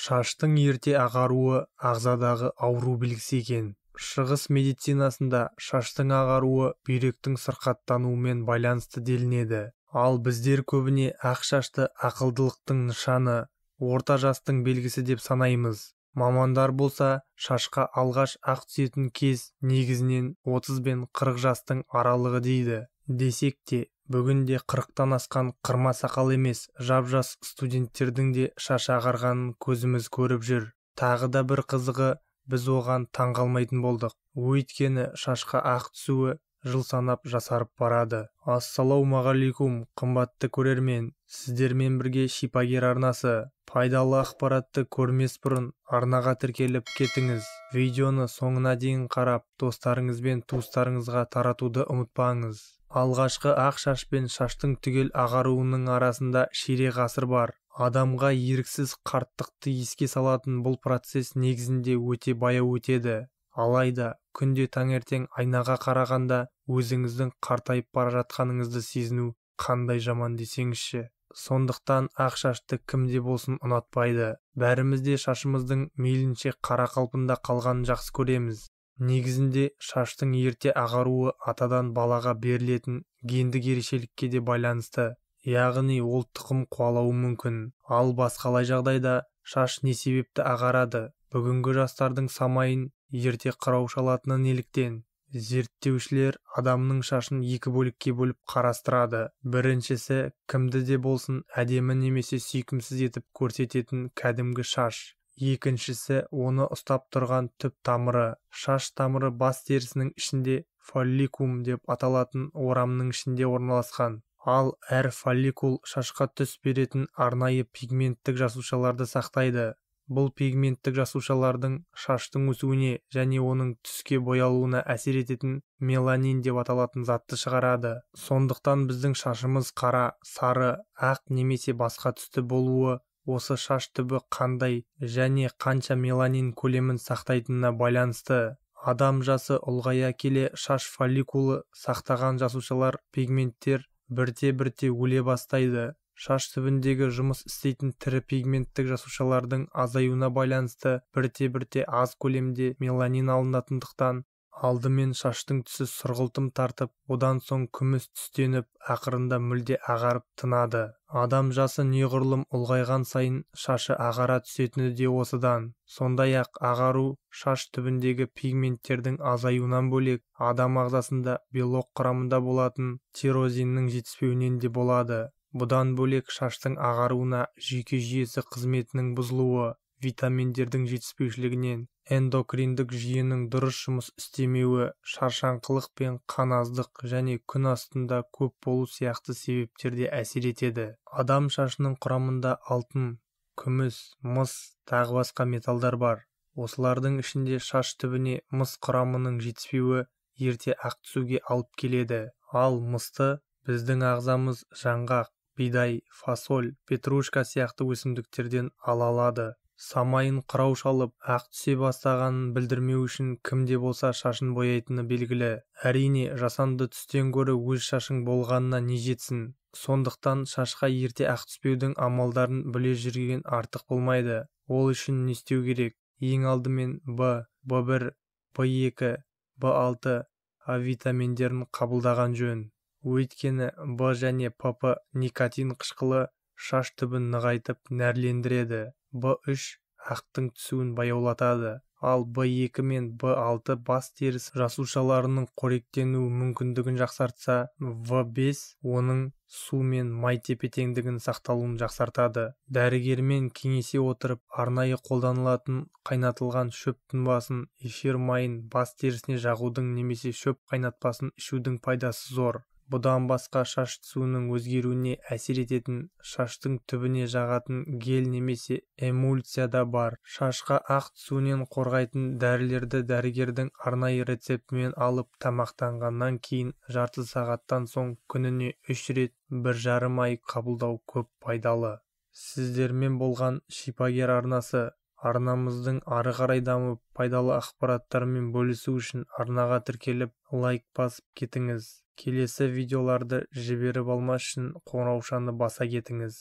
Шаштың ерте ағаруы ағзадағы ауру белгісі екен. Шығыс медицинасында шаштың ағаруы бүйректің сырқаттануымен байланысты делінеді. Ал біздер көбіне ақ шашты ақылдылықтың нышаны, орта жастың белгісі деп санаймыз. Мамандар болса, шашқа алғаш ақ түсетін кез негізінен 30 бен 40 жастың аралығы дейді. Десек те, бүгінде 40-тан асқан қырма сақал емес, жап-жас студенттердің де шашы ағарғанын көзіміз көріп жүр. Тағы да бір қызығы, біз оған таңғалмайтын болдық. Өйткені шашқа ақ түсуі жыл санап жасарып барады. Ассалаумағалейкум, қымбатты көрермен, сіздермен бірге Шипагер арнасы. Пайдалы ақпаратты көрмес бұрын арнаға тіркеліп кетіңіз. Видеоны соңына дейін қарап, достарыңыз бен туыстарыңызға таратуды ұмытпаңыз. Алғашқы ақ шаш пен шаштың түгел ағаруының арасында ширек ғасыр бар. Адамға еріксіз қарттықты еске салатын бұл процесс негізінде өте баяу өтеді. Алайда күнде таңертең айнаға қарағанда өзіңіздің қартайып бара жатқаныңызды сезіну қандай жаман десеңізші. Сондықтан ақ шашты кімде болсын ұнатпайды. Бәріміз де шашымыздың мейлінше қара қалпында қалғанын жақсы көреміз. Негізінде шаштың ерте ағаруы атадан балаға берілетін гендік ерекшелікке де байланысты. Яғни ол тұқым қуалауы мүмкін. Ал басқалай жағдайда шаш не себепті ағарады? Бүгінгі жастардың самайын ерте қырау шалатыны неліктен? Зерттеушілер адамның шашын екі бөлікке бөліп қарастырады. Біріншісі, кімді де болсын әдемі немесе сүйкімсіз етіп көрсететін кәдімгі шаш. Екіншісі, оны ұстап тұрған түп тамыры. Шаш тамыры бас терісінің ішінде фолликум деп аталатын орамның ішінде орналасқан. Ал әр фолликул шашқа түс беретін арнайы пигменттік жасушаларды сақтайды. Бұл пигменттік жасушалардың шаштың өсуіне және оның түске боялуына әсер ететін меланин деп аталатын затты шығарады. Сондықтан біздің шашымыз қара, сары, ақ немесе басқа түсті болуы осы шаш түбі қандай және қанша меланин көлемін сақтайтынына байланысты. Адам жасы ұлғая келе шаш фолликулы сақтаған жасушалар, пигменттер бірте-бірте өле бастайды. Шаш түбіндегі жұмыс істейтін тірі пигменттік жасушалардың азаюына байланысты бірте-бірте аз көлемде меланин алынатындықтан, алдымен шаштың түсі сұрғылтым тартып, одан соң күміс түстеніп, ақырында мүлде ағарып тынады. Адам жасы неғұрлым ұлғайған сайын шашы ағара түсетіні де осыдан. Сондай-ақ ағару шаш түбіндегі пигменттердің азаюынан бөлек, адам ағзасында белок құрамында болатын тирозиннің жетіспеуінен де болады. Бұдан бөлек шаштың ағаруына жүйке жүйесі қызметінің бұзылуы, витаминдердің жетіспеушілігінен, эндокриндік жүйенің дұрыс жұмыс істемеуі, шаршаңқылық пен қаназдық және күн астында көп болу сияқты себептер де әсер етеді. Адам шашының құрамында алтын, күміс, мыс, тағы басқа металдар бар. Осылардың ішінде шаш түбіне мыс құрамының жетіспеуі ерте ақ түсуге алып келеді. Ал мысты біздің ағзамыз жаңғақ, бидай, фасоль, петрушка сияқты өсімдіктерден ала алады. Самайын қырау шалып, ақ түсе бастағанын білдірмеу үшін кімде болса шашын бояйтыны белгілі. Әрине, жасанды түстен гөрі өз шашың болғанына не жетсін. Сондықтан шашқа ерте ақ түспеудің амалдарын біле жүрген артық болмайды. Ол үшін не істеу керек? Ең алдымен Б, Б1, Б2, Б6, А витаминдерін қабылдаған жөн. Өйткені Б және ПП никотин қышқылы шаш түбін нығайтып нәрлендіреді. Б3 ақтың түсуін баяулатады. Ал Б2 мен Б6 бас терісі жасушаларының қоректену мүмкіндігін жақсартса, В5 оның су мен май тепе-теңдігін сақталуын жақсартады. Дәрігермен кеңесе отырып, арнайы қолданылатын қайнатылған шөп тұнбасын, эфир майын бас терісіне жағудың немесе шөп қайнатпасын ішудің пайдасы зор. Бұдан басқа шаш түсуінің өзгеруіне әсер ететін шаштың түбіне жағатын гель немесе эмульсия да бар. Шашқа ақ түсуінен қорғайтын дәрілерді дәрігердің арнайы рецептімен алып, тамақтанғаннан кейін жарты сағаттан соң күніне 3 рет 1,5 ай қабылдау көп пайдалы. Сіздермен болған Шипагер арнасы. Арнамыздың ары қарай дамып, пайдалы ақпараттармен бөлісу үшін арнаға тіркеліп, лайк басып кетіңіз. Келесі видеоларды жіберіп алмас үшін қоңыраушаны баса кетіңіз.